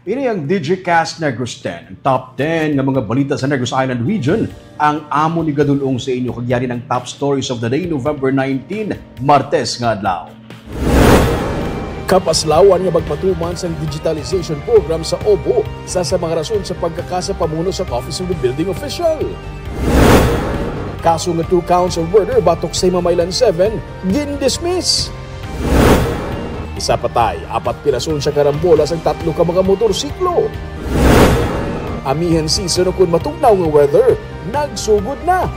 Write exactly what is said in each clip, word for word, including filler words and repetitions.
Ini ang Digicast Negros ten, ang top ten nga mga balita sa Negros Island Region, ang amo ni gadulong sa inyo kag yari ng top stories of the day, November nineteen, Martes nga adlaw. Kapaslawan nga magpatuman sang digitalization program sa Obo sa, sa mga rason sa pagkakasa pamuno sa Office of the Building Official. Kaso nga two counts of murder batok sa Himamaylan seven, gindismiss. Isa patay, apat pirason sa karambola sang tatlo ka mga motorsiklo. Amihan season ukon matugnaw nga weather, nagsugod na.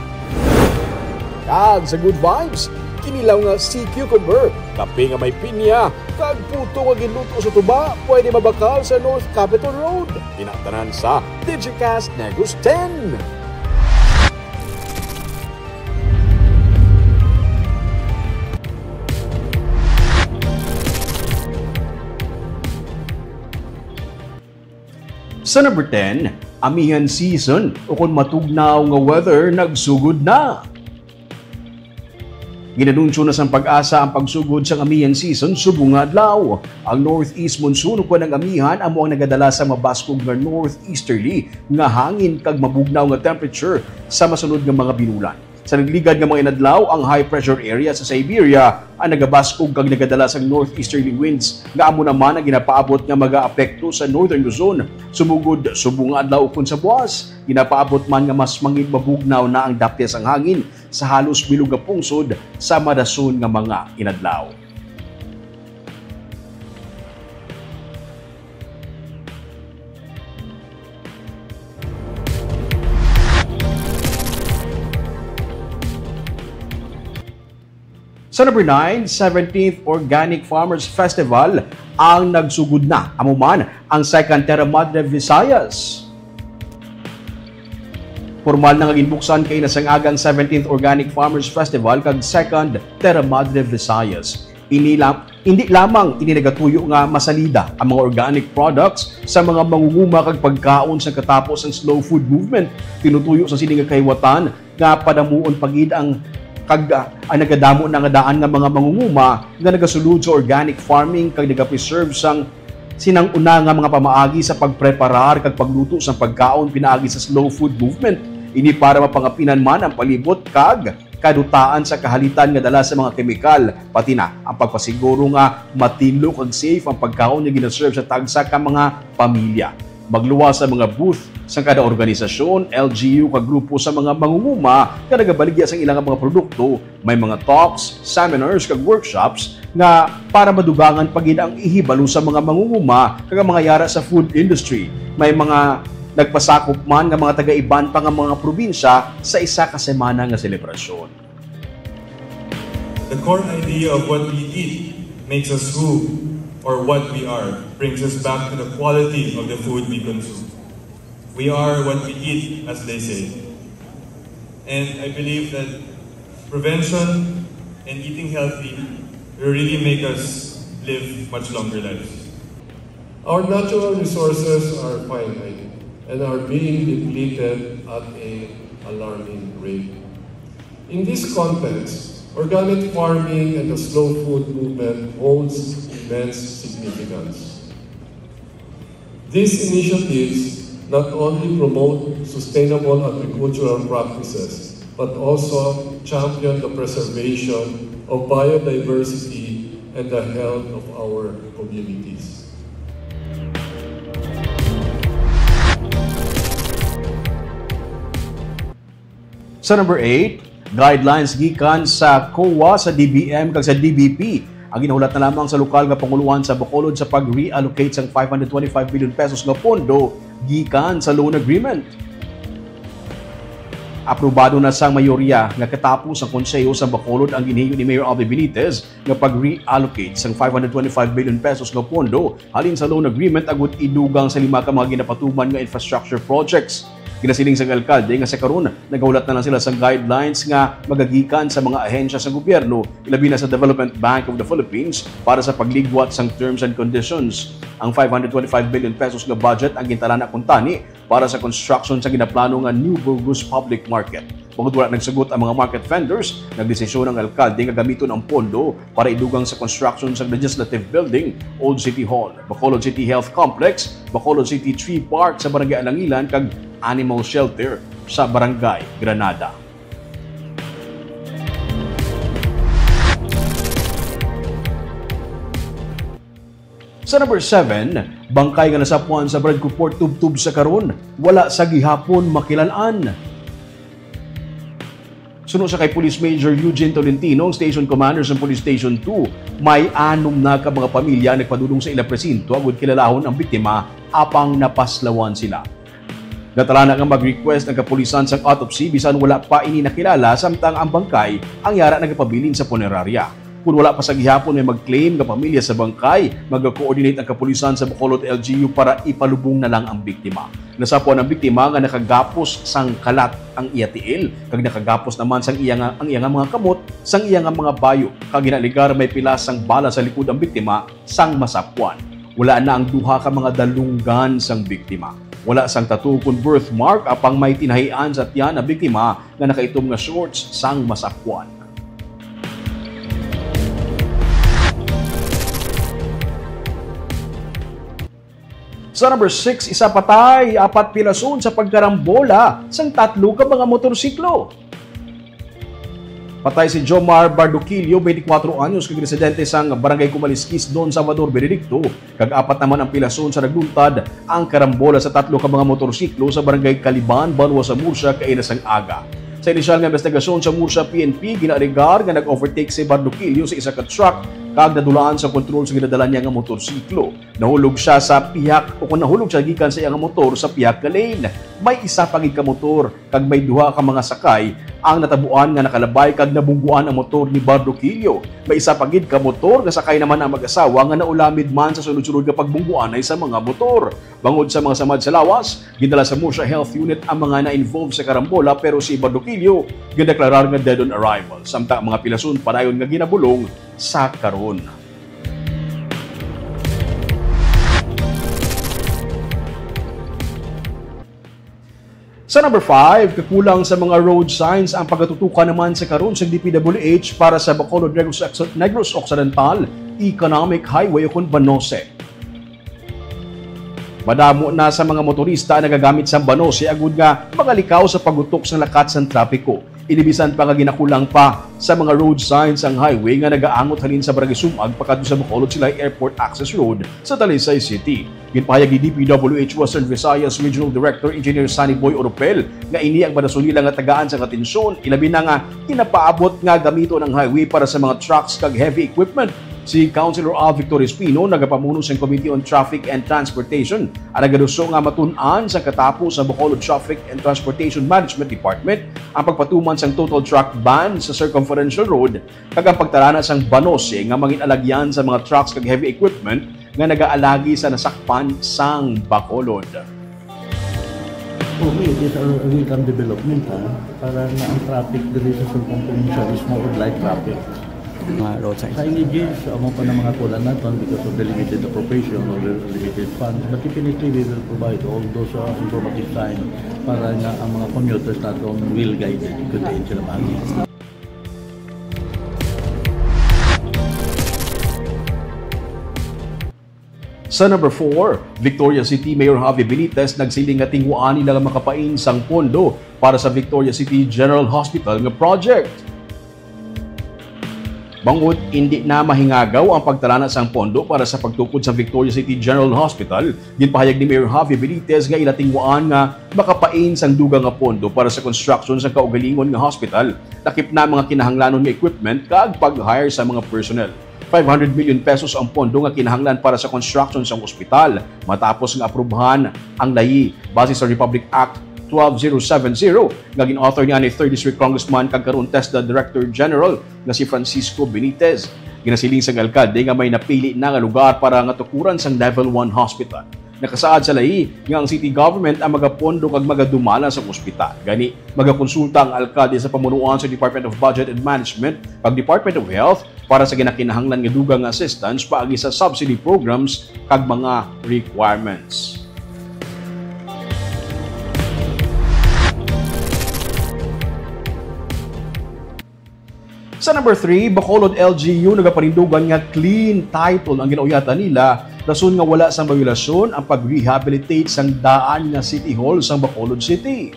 Kag sa good vibes, kinilaw nga sea cucumber, kape nga may pinya, kag puto nga ginluto sa tuba, pwede mabakal sa North Capitol Road. Ina tanan sa Digicast Negros ten. Sa number ten, amihan season ukon matugnaw nga weather nagsugod na. Ginanunsyo na sang PAGASA ang pagsugod sang amihan season subong nga adlaw. Ang northeast monsoon ukon ang amihan amo ang nagadala sa mabaskog nga northeasterly nga hangin kag mabugnaw nga temperature sa masunod nga mga binulan. Sa nagligad nga mga inadlaw, ang high pressure area sa Siberia ang nagabaskog kag nagadala sang northeasterly winds nga amo naman ang ginapaabot nga magaapekto sa Northern Luzon. Sumugod, subong nga adlaw ukon sa buwas, ginapaabot man nga mas mangin mabugnaw na ang dapya sang hangin sa halos bilog nga pungsod sa madason nga mga inadlaw. Sa number nine, seventeenth Organic Farmers Festival ang nagsugod na. Amo man ang Second Terra Madre Visayas. Pormal na nga ginbuksan kaina sang aga ang seventeenth Organic Farmers Festival kag Second Terra Madre Visayas. Ini la-, hindi lamang ini nagatuyo nga masalida ang mga organic products sa mga mangunguma kag pagkaon sa katapos ang slow food movement. Tinutuyo sa sini nga kahiwatan nga padamuon pa gid ang kag, ah, ang nagadamo na nga daan nga mga mangunguma nga nagasulod sa organic farming kag nagapreserve sang sinang una nga mga pamaagi sa pagpreparar kag pagluto sang pagkaon pinaagi sa slow food movement. Ini para mapangapinan man ang palibot kag kadutaan sa kahalitan nga dala sa mga kemikal, pati na ang pagpasiguro nga matinlo kag safe ang pagkaon nga ginaserve sa tagsa ka mga pamilya. Magluwas sa mga booth sa kada organisasyon, L G U kag grupo sa mga mangunguma nga nagabaligya sang ilang mga produkto. May mga talks, seminars kag workshops nga para madugangan pa gid ang ihibalo sa mga mangunguma kag ang mga yara sa food industry. May mga nagpasakop man nga mga taga-iban pa nga mga probinsya sa isa ka semana nga selebrasyon. The core idea of what we eat makes us who or what we are brings us back to the quality of the food we consume. We are what we eat, as they say. And I believe that prevention and eating healthy will really make us live much longer lives. Our natural resources are finite and are being depleted at an alarming rate. In this context, organic farming and the slow food movement holds immense significance. These initiatives not only promote sustainable agricultural practices, but also champion the preservation of biodiversity and the health of our communities. Sa number eight, guidelines gikan sa COA, sa D B M, kag sa D B P ang ginahulat na lamang sa lokal nga panguloan sa Bacolod sa pag-reallocate sang five hundred twenty-five billion pesos nga pondo gikan sa loan agreement. Aprobado na sang mayorya nga katapos ang Konseho sa Bacolod ang ginhiyo ni Mayor Albee Benitez nga pag-reallocate sang five hundred twenty-five billion pesos nga pondo halin sa loan agreement agud idugang sa lima ka mga ginapatuman nga infrastructure projects. Ginasiling sang alkalde nga sa karon nagahulat na lang sila sang guidelines nga magagikan sa mga ahensya sa gobyerno, ilabi na sa Development Bank of the Philippines, para sa pagligwat sang terms and conditions. Ang five hundred twenty-five billion pesos nga budget ang gintalana kuntani para sa construction sa ginaplano nga New Burgos Public Market. Bangod wala nagsugot ang mga market vendors, nagdesisyon ang alkalde nga gamiton ang pondo para idugang sa construction sa Legislative Building, Old City Hall, Bacolod City Health Complex, Bacolod City Tree Park sa Barangay Alangilan, kag Animal Shelter sa Barangay Granada. Sa number seven, bangkay nga nasapuan sa Barangay Port Tubtub sa karon, wala sa gihapon makilan-an. Suno sa kay Police Major Eugene Tolentino, ang Station Commander sa Police Station two, may anom na ka mga pamilya ang nagpadulong sa ila presinto agud kilalahon ang biktima apang napaslawan sila. Natalana nga mag-request ang kapulisan sang autopsy bisan wala pa ini nakilala, samtang ang bangkay ang yara nagapabilin sa punerarya. Kon wala pa sa gihapon may mag-claim nga pamilya sa bangkay, maga-coordinate ang kapulisan sa Bacolod L G U para ipalubong na lang ang biktima. Nasapuan ang biktima nga nakagapos sang kalat ang iya tiil, kag nakagapos naman sang iya nga, ang iya nga mga kamot sang iya nga mga bayo, kag ginalegar may pilas sang bala sa likod ang biktima sang masapuan. Wala na ang duha ka mga dalunggan sang biktima. Wala sang tattoo kon birthmark, apang may tinahian sa tiyan ang biktima nga nakaitom nga shorts sang masapuan. Sa number six, isa patay, apat pilason sa pagkarambola sang tatlo ka mga motorsiklo. Patay si Jomar Bardoquillo, twenty-four anyos, kag residente sang Barangay Kumaliskis, Don Salvador Benedicto, kag apat naman ang pilason sa nagluntad ang karambola sa tatlo ka mga motorsiklo sa Barangay Caliban, Banwa sa Murcia, kaina sang aga. Sa inisyal nga investigasyon sa Murcia P N P, ginaalegar nga nag-overtake si Bardoquillo sa isa ka truck kag nadulaan sa kontrol sa ginadala niya nga motorsiklo. Nahulog siya sa pihak, o kung nahulog siya gikan sa iya nga motor sa pihak nga lane. May isa pa gid ka motor kag may duha ka mga sakay ang natabuan nga nakalabay kag nabungguan ang motor ni Bardoquillo. May isa pa gid ka motor nga sakay naman ang mag-asawa nga naulamid man sa sunod-sunod nga pagbungguanay sa mga motor. Bangod sa mga samad sa lawas, gindala sa Murcia Health Unit ang mga na-involve sa karambola, pero si Bardoquillo gindeklarar nga dead on arrival, samtang ang mga pilason padayon nga ginabulong sa karon. Sa number five, kakulang sa mga road signs ang pagatutukan naman sa karon sa D P W H para sa Bacolod Negros, Negros Occidental Economic Highway, o kon Banose. Madamo na sa mga motorista ang nagagamit sang Banose agud nga makalikaw sa pag-utok sang lakat sang trapiko. Ini bisan pa nga ginakulang pa sa mga road signs ang highway nga nagaangot halin sa Barangay Sumag pakadto sa Bacolod Silay Airport Access Road sa Talisay City. Ginpahayag ni D P W H Western Visayas Regional Director Engineer Sunny Boy Oropel nga ini ang madason nila nga tagaan sang atensyon, ilabi na nga ginapaabot nga gamiton ang highway para sa mga trucks kag heavy equipment. Si Councilor Al Victor Espino, nagapamuno sang Committee on Traffic and Transportation, ang nagaduso nga matun-an sa katapo sa Bacolod Traffic and Transportation Management Department ang pagpatuman sang total truck ban sa circumferential road kag ang pagtalana sang Banose nga mangin alagyan sa mga trucks kag heavy equipment nga nagaalagi sa nasakpan sang Bacolod. Okay, it is a welcome development, ha, para nga ang traffic diri sa Sultan Provincial is more of light traffic. Mga road signs. Signages, amo pa ng mga kulang naton because of the limited appropriation or the limited funds. But definitely, we will provide all those uh, informative signs para nga ang mga commuters naton well guided kung diin sila maagi. Sa number four, Victoria City Mayor Javi Benitez nagsiling nga tinguhaan nila nga makapain sang pondo para sa Victoria City General Hospital nga project. Bangod indi na mahingagaw ang pagtalana sang pondo para sa pagtukod sa Victoria City General Hospital, ginpahayag ni Mayor Javi Benitez nga ila tinguhaan nga makapain sang dugang nga pondo para sa construction sang kaugalingon nga hospital, lakip na mga kinahanglanon nga equipment kag pag-hire sa mga personnel. Five hundred million pesos ang pondo nga kinahanglan para sa construction sang ospital matapos nga aprubahan ang layi base sa Republic Act twelve zero seven zero nga gin-author ni anay third District Congressman kag karon TESDA Director General nga si Francisco Benitez. Ginasiling sang alkalde nga may napili na nga lugar para nga tukuran sang Level one Hospital. Nakasaad sa layi nga ang city government ang magapondo kag magadumala sa ospital. Gani, magakonsulta ang alkalde sa pamunuan sa Department of Budget and Management kag Department of Health para sa ginakinahanglan nga dugang nga assistance paagi sa subsidy programs kag mga requirements. Sa number three, Bacolod L G U nagapanindugan nga clean title ang ginauyatan nila, rason nga wala sang bayolasyon ang pag-rehabilitate sang daan nga City Hall sang Bacolod City.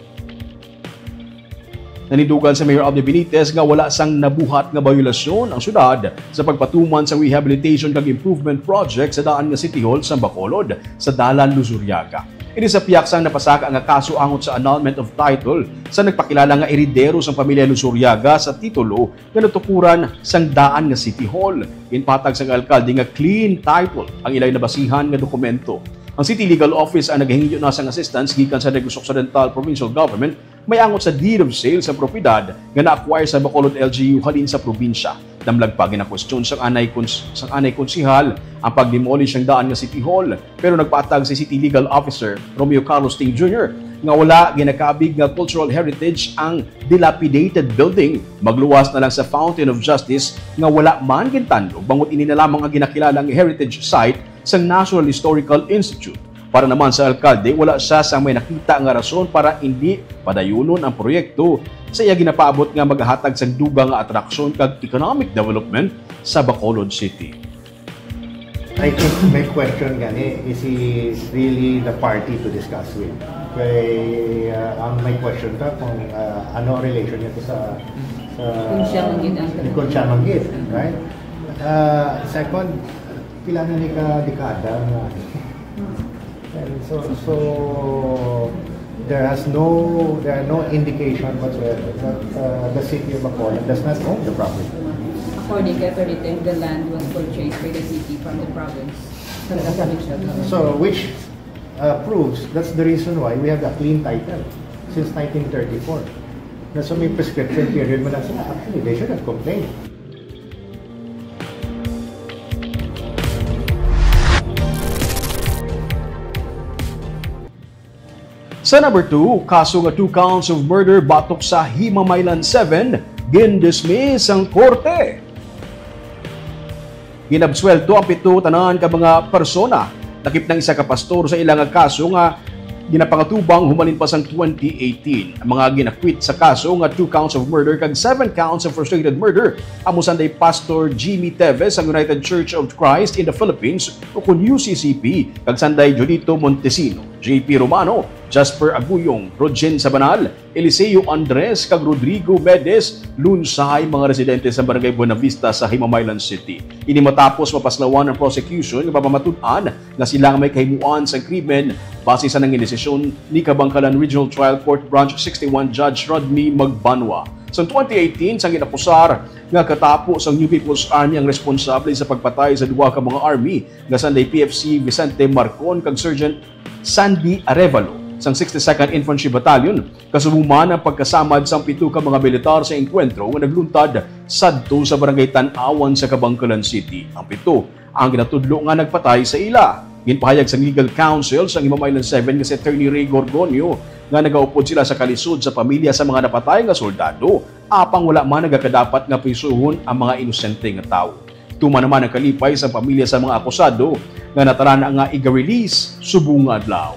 Nanindugan si Mayor Albi Benitez nga wala sang nabuhat nga bayolasyon ang syudad sa pagpatuman sang rehabilitation kag improvement project sa daan nga City Hall sang Bacolod sa Dalan Luzuriaga. Ini sa pihak sang napasaka nga kaso angot sa annulment of title sa nagpakilala nga eredero sang pamilya Luzuriaga sa titulo nga natukuran sang daan nga City Hall. Ginpatag sang alkalde nga clean title ang ilay nabasihan nga dokumento. Ang City Legal Office ang nagahingyo na sang assistance gikan sa Negros Occidental Provincial Government may angot sa deed of sale sa propiedad nga na-acquire sa Bacolod L G U halin sa probinsya. Damlag pa ginakwestiyon sang anay kons-, sang anay konsihal ang pag-demolish sang daan nga City Hall, pero nagpatag si City Legal Officer Romeo Carlos Ting Junior nga wala ginakabig nga cultural heritage ang dilapidated building. Magluwas na lang sa Fountain of Justice nga wala man gintandog, bangod ini na lamang ang ginakilala nga heritage site sang National Historical Institute. Para naman sa alkalde, wala siya sa may nakita nga rason para indi padayunon ang proyekto sa iya ginapaabot nga magahatag sang dugang nga atraksyon kag economic development sa Bacolod City. I think my question gani is he really the party to discuss with? Kay uh, ang my question ka kung uh, ano ang relation niya sa sa Kung siya manggid ang kung siya manggid, right? Uh, second, pila na ni ka dekada nga and so so there has no there are no indication whatsoever that uh, the city of Bacolod does not own the property. According to authority, the land was purchased by the city from the province. From the provincial government. So which uh, proves that's the reason why we have a clean title since nineteen thirty-four. Na so may prescription period man lang sila. Actually, they should have complained. Sa number two, kaso nga two counts of murder batok sa Himamaylan seven, gindismiss ang korte. Ginabsuelto ang pito tanan ka mga persona, lakip nang isa ka pastor sa ila nga kaso nga ginapangatubang humalin pa sang twenty eighteen. Ang mga ginakwit sa kaso nga two counts of murder kag seven counts of frustrated murder amo sanday Pastor Jimmy Teves sang United Church of Christ in the Philippines, ukon U C C P, kag sanday Junito Montesino, J P Romano, Jasper Aguyong, Rogen Sabanal, Eliseo Andres, kag Rodrigo Medes Lunsay, mga residente sa Barangay Buenavista sa Himamaylan City. Ini matapos mapaslawan ang prosecution nga mapamatud-an nga sila ang may kahimuan sa krimen base sa nangin desisyon ni Kabangkalan Regional Trial Court Branch sixty-one Judge Rodney Magbanwa. Sa twenty eighteen, sang ginakusar nga katapo sang New People's Army ang responsable sa pagpatay sa duha ka mga army nga sanday P F C Vicente Marcon kag Sergeant Sandy Arevalo sang sixty-second Infantry Battalion, kasubong man ang pagkasamad sang pito ka mga militar sa engkwentro nga nagluntad sadto sa Barangay Tan-awan sa Kabangkalan City. Ang pito ang ginatudlo nga nagpatay sa ila. Ginpahayag sang legal counsel sang Himamaylan seven nga si Attorney Ray Gorgonio nga nagaupod sila sa kalisod sa pamilya sa mga napatay nga soldado, apang wala man nagakadapat nga prisuhon ang mga inosente nga tawo. Tuman naman ang kalipay sa pamilya sa mga akusado nga natalana nga iga-release subong nga adlaw.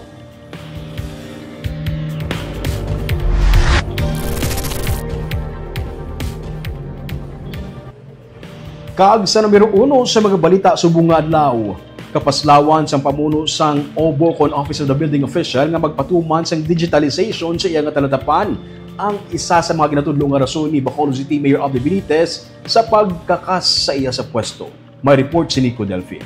Kag sa numero uno sa mga balita subong nga adlaw, kapaslawan sang pamuno sang OBO kon Office of the Building Official nga magpatuman sang digitalization sa iya nga talatapan ang isa sa mga ginatudlo nga rason ni Bacolod City Mayor Albi Benitez sa pagkakas sa iya sa pwesto. May report si Nico Delfin.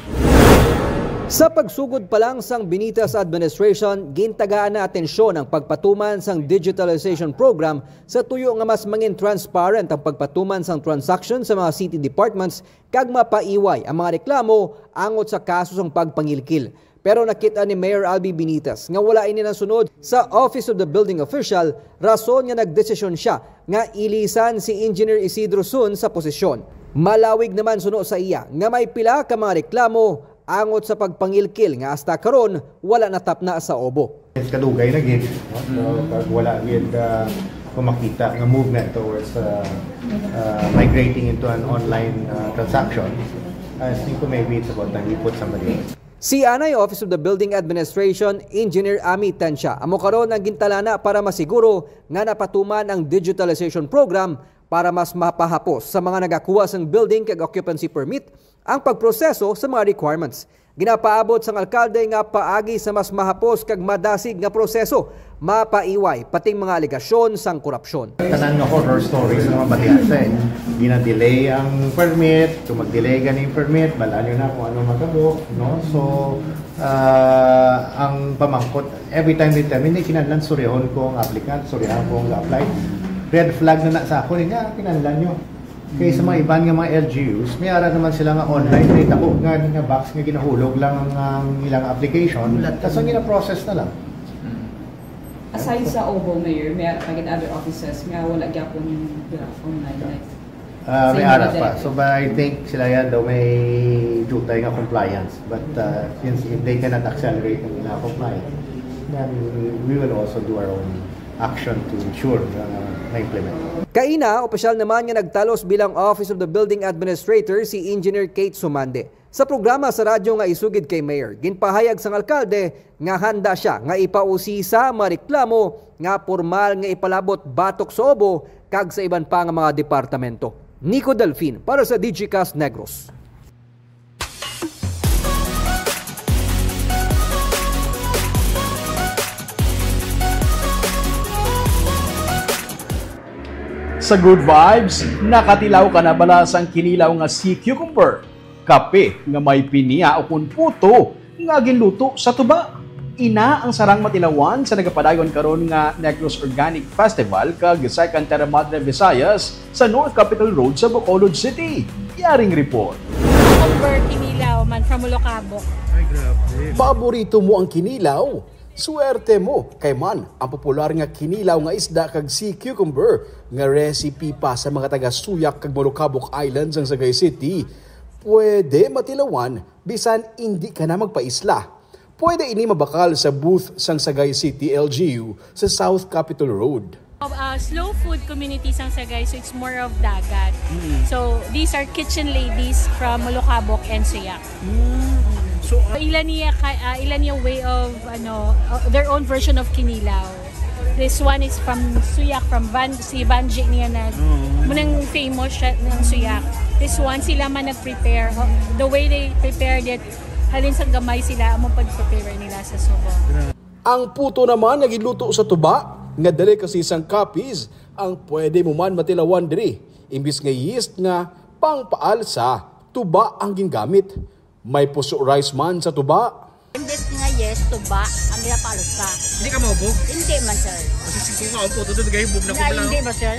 Sa pagsugod pa lang sang Benitez administration, gintagaan na atensyon ang pagpatuman sang digitalization program sa tuyo nga mas mangin transparent ang pagpatuman sang transaction sa mga city departments kag mapaiway ang mga reklamo angot sa kaso sang pagpangilkil. Pero nakit-an ni Mayor Albi Benitez nga wala ini nasunod sa Office of the Building Official, rason nga nagdesisyon sia nga ilisan si Engineer Isidro Sun sa posisyon. Malawig naman suno sa iya nga may pila ka mga reklamo angot sa pagpangilkil nga hasta karon wala natapna sa OBO. Kadugay na gid, no? So, pag wala gid uh, kumakita nga movement towards uh, uh, migrating into an online uh, transaction, I think maybe it's about time we put somebody else. Si anay Office of the Building Administration, Engineer Ami Tensya, amo karon ang gintalana para masiguro nga napatuman ang digitalization program para mas mapahapos sa mga nagakuha sang building kag occupancy permit ang pagproseso sa mga requirements. Ginapaabot sang alkalde nga paagi sa mas mahapos kag madasig nga proseso, mapaiway pating mga alegasyon sang korupsyon. Tanan nga horror stories nga mabatian sa eh. Gina-delay ang permit, kung mag-delay gani ang permit, balaan nyo na kung ano matabo, no? So, ah, ang pamangkot, every time they tell me, hindi kinahanglan surihon ko ang applicant, surihan ko ang apply. Red flag na na sa ako, eh, nga, kinahanglan nyo. Kay sa mga iban nga mga L G Us, may ara naman sila nga online, may takog nga, nga box nga ginahulog lang ang, ang ilang application. Tapos ang gina-process na lang. Aside sa Obo, Mayor, may ara pa gid other offices nga wala gyapon yung draft online, like, Ah, may ara pa. So, but I think sila yan daw may jutay nga compliance. But uh, since if they cannot accelerate ang ilang compliance, then we will also do our own action to ensure na ma-implement. Kaina, opisyal naman nga nagtalos bilang Office of the Building Administrator si Engineer Kate Sumande. Sa programa sa radyo nga isugid kay Mayor, ginpahayag sang alkalde nga handa sia nga ipausisa ang mga reklamo nga pormal nga ipalabot batok sa Obo kag sa iban pa nga mga departamento. Nico Delfin para sa Digicast Negros. Sa Good Vibes, nakatilaw ka na bala sang kinilaw nga sea cucumber, kape nga may pinya ukon puto nga ginluto sa tuba? Ina ang sarang matilawan sa nagapadayon karon nga Negros Organic Festival kag Second Terra Madre Visayas sa North Capitol Road sa Bacolod City. Yaring report. Cucumber kinilaw man from Molokabok. Ay, grabe. Paborito mo ang kinilaw? Swerte mo! Kay man, ang popular nga kinilaw nga isda kag sea cucumber nga recipe pa sa mga taga Suyac kag Molokabok Island sang Sagay City, pwede matilawan bisan indi ka na magpaisla. Pwede ini mabakal sa booth sang Sagay City L G U sa South Capitol Road. Uh, slow food community sang Sagay, so it's more of dagat. So these are kitchen ladies from Molokabok and Suyac. So, uh, Ila niya ka- ah, ila niya way of ano uh, their own version of kinilaw. This one is from Suyac, from Van, si Vanji niya na munang famous siya ng Suyac. This one sila man nag-prepare. Ho- The way they prepared it, halin sa gamay sila among pag-prepare nila sa subo. Ang puto naman nga ginluto sa tuba, nga delicacy sang Capiz, ang pwede mo man matilawan diri. Imbis nga yeast nga pangpaalsa, tuba ang gingamit. May puso rice man sa tuba. Imbes nga yeast, tuba ang ginapalsa. Hindi ka maubo? Hindi man, sir. Kasi sige nga, ang puto doon, gahibog na ko Ay, lang. Hindi ba, sir?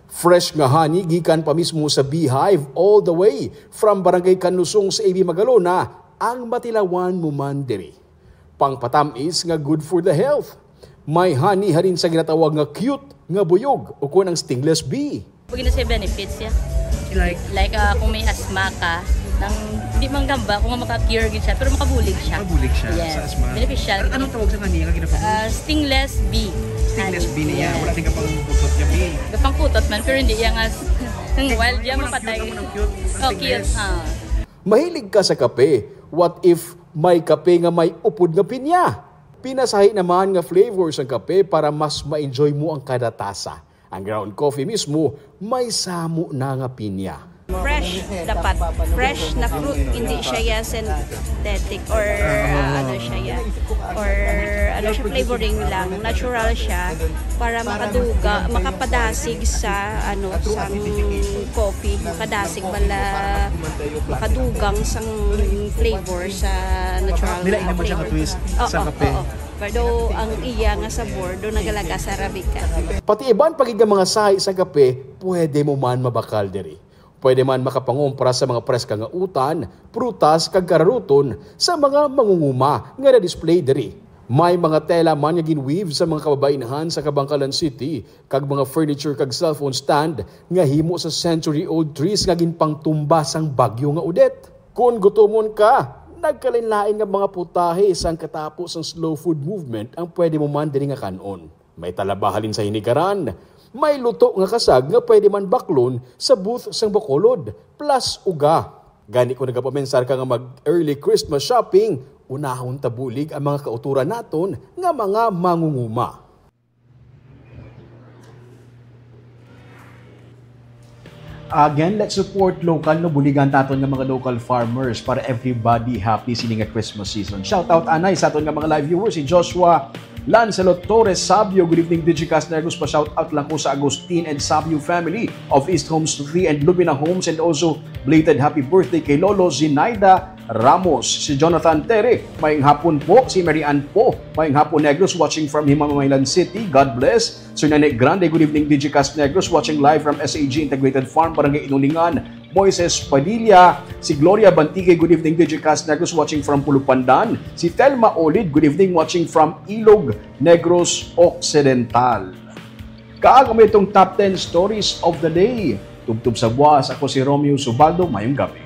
Fresh nga honey gikan pa mismo sa beehive all the way from Barangay Kanlusong sa A B Magalona ang matilawan mo man diri. Pangpatamis nga good for the health. May honey halin sa ginatawag nga cute nga buyog ukon ang stingless bee. Pag na siya benefits siya. Like, Like ah, kung may asthma ka, nang di man gamba kung maka-cure gid siya, pero makabulig siya. mabulig siya Yes. Sa asma. Beneficial. An- anong tawag sa kaniya nga ginapag- Ah, stingless bee. Stingless bee niya. Yes. Wala din ka pang pupot niya bee. Kapangputot man, pero hindi yan nga s- ang wild yan Ang mapatay. cute, ang cute, ang Oh, stingless. cute. Ah. Mahilig ka sa kape? What if may kape nga may upod nga pinya? Pinasahi naman nga flavor sang kape para mas ma-enjoy mo ang kada tasa. Ang ground coffee mismo may samo na nga pinya. Fresh dapat. Fresh na fruit, hindi siya ya synthetic or ah, ano siya ya. Or ano siya, flavoring lang. Natural siya para makaduga, makapadasig sa ano, sang coffee, makadasig bala, makadugang sang flavor sa natural Nila na ina mo siya flavor. Twist Oo, sa kape. Oo. Pero ang iya nga sabor do nagalaga sa Arabica. Pati iban pa gid nga mga sahi sa kape, pwede mo man mabakal diri. Pwede man makapangumpra sa mga preska nga utan, prutas kag kararuton sa mga mangunguma nga na-display diri. May mga tela man nga gin-weave sa mga kababainhan sa Kabankalan City kag mga furniture kag cellphone stand nga himo sa century-old trees nga ginpangtumba sang bagyo nga Odette. Kon gutomon ka, nagkalainlain nga mga putahe sang katapo sang slow food movement ang pwede mo man diri nga kan-on. May talaba halin sa hinigaran, may luto nga kasag nga pwede man baklon sa booth sang Bacolod, plus uga. Gani kung nagapamensar ka nga mag-early Christmas shopping, unahon ta bulig ang mga kauturan naton nga mga mangunguma. Again, let's support local, no? Buligan taton nga mga local farmers para everybody happy sini nga Christmas season. Shout out anay sa aton nga mga live viewers, si Joshua Lancelot Torres Sabio. "Good evening, Digicast Negros. Pa-shout out lang ko sa Agustin and Sabio family of East Homes three and Lubina Homes, and also belated happy birthday kay Lolo Zinaida Ramos." Si Jonathan Tere, "Mayong hapon po." Si Mary Ann po, "Mayong hapon, Negros, watching from Himamaylan City. God bless." Sir Nene Grande, "Good evening, Digicast Negros, watching live from S A G Integrated Farm, Barangay Inulingan." Moises Padilla, si Gloria Bantigue, "Good evening, Digicast Negros, watching from Pulupandan." Si Telma Olid, "Good evening, watching from Ilog, Negros Occidental." Kag amo itong top ten stories of the day. Tubtob sa buwas, ako si Romeo Subaldo. Mayong gabi.